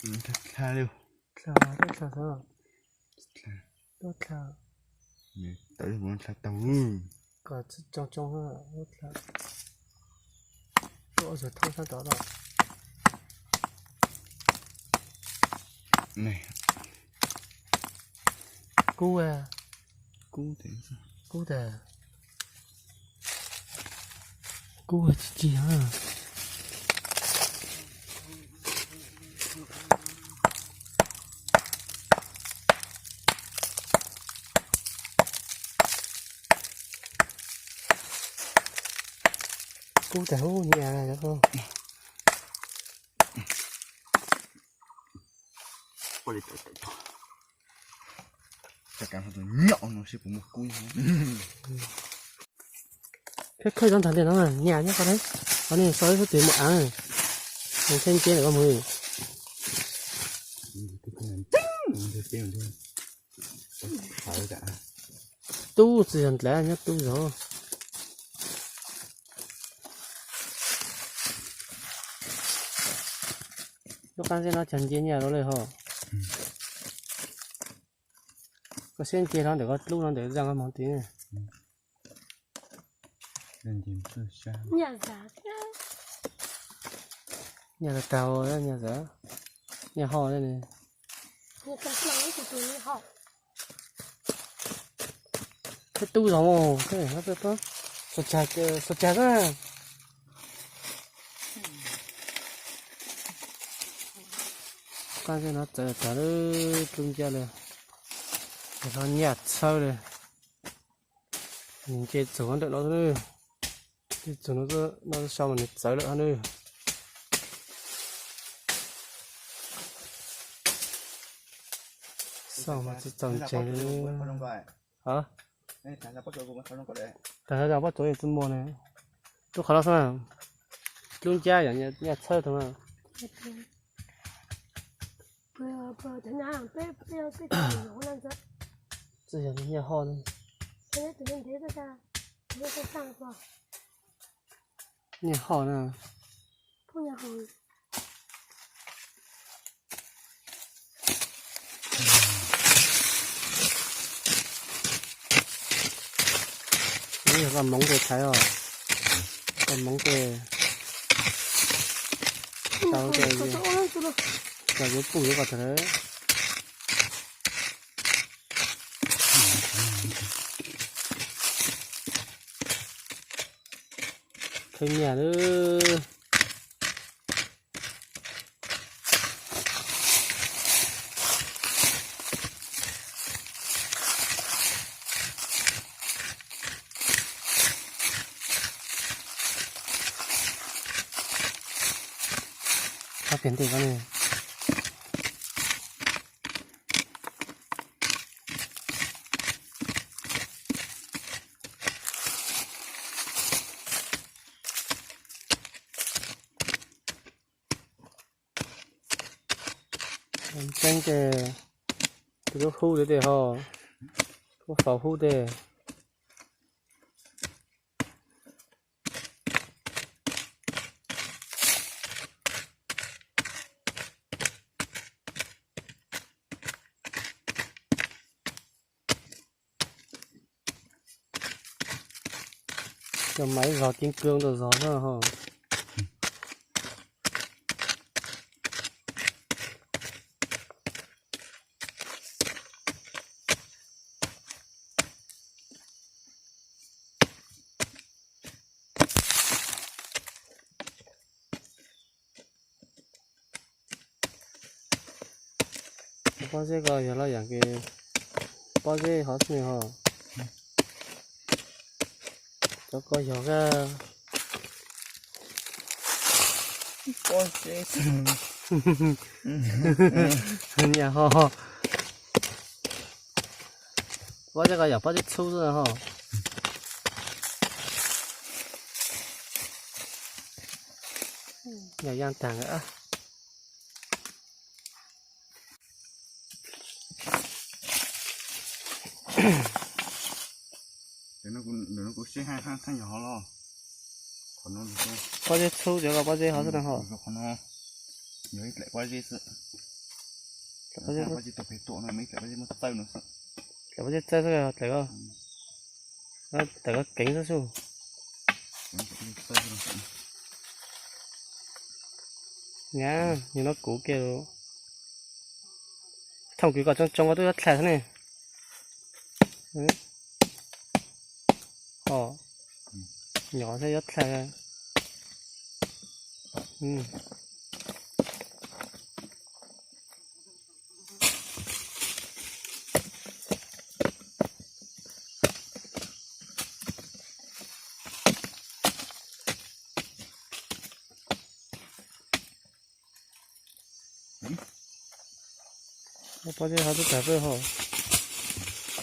Dlha li. Dlha, dlha xwb. Dlha. Dlha. Tawm mus dlha tau. Kom tsoo tsoo, dlha. Ua zog thoob sab tod los. Kub, kub tas, kub tas, kub tsis tsis. Kub tas hub nyiam. Khawb khawb cov ntag li no nyiam nyob qhov, qhov no so ib lub twg mus av, mus kheej cia lawm koj mus. Tub txiv yog ntlav nyob tub zog. Lub qab zeb no cog nce nyiaj rau li ho. Koj siab nce no ntawm koj dlub no ntawm zaj koj moog tid. Nyiaj tag, nyiaj tag, nyiaj ho li. Thiab tub zog mus, xua cag, xua cag xwb. Qab zeb no txawv tag lub dlub ncaj li, no nyiaj txhawb li. Nws nce txug ntawm no, nce txug no, no so mas nws txawv lawm hov nws. Xauj mas tsis txaus ntseeg li. Tag pob tsuas txuj muag ne. Lub qhov no xwb, lub ncab yog nyiaj txhawb tag na. Tsis yog nyiaj ho na. Nyiaj ho na. Yog koj moov tes thaiv os, koj moov tes tau tes, cov yuav puj yuav koj tag. Khwb nyiaj lawm. Qab tiag ntej koj ne. Tseeb ces tus lub hub tes ho, lub faus hub tes. Cov maiv zog ceeb kawg ntawm zog na ho. Pob zeb ko yog loj yam kev, pob zeb hov xwb ho. Cov ko yog pob zeb, nyiam ho. Pob zeb ko yog pob zeb txhub xwb ho. Yog yaaj taag. Pob zeb txhub cov ko pob zeb hov xwb na ho. Yog ib daim pob zeb xwb. Txawm pob zeb txawj xwb, txawm koj keev xwb xwb. Nyab, nws no kuv kiag. Thooj kwv kom tsoo tsoo koj twb yuav dlha thiab ne. Ho, nyov thiab yuav dlha. Pob zeb ho twb tag peb ho.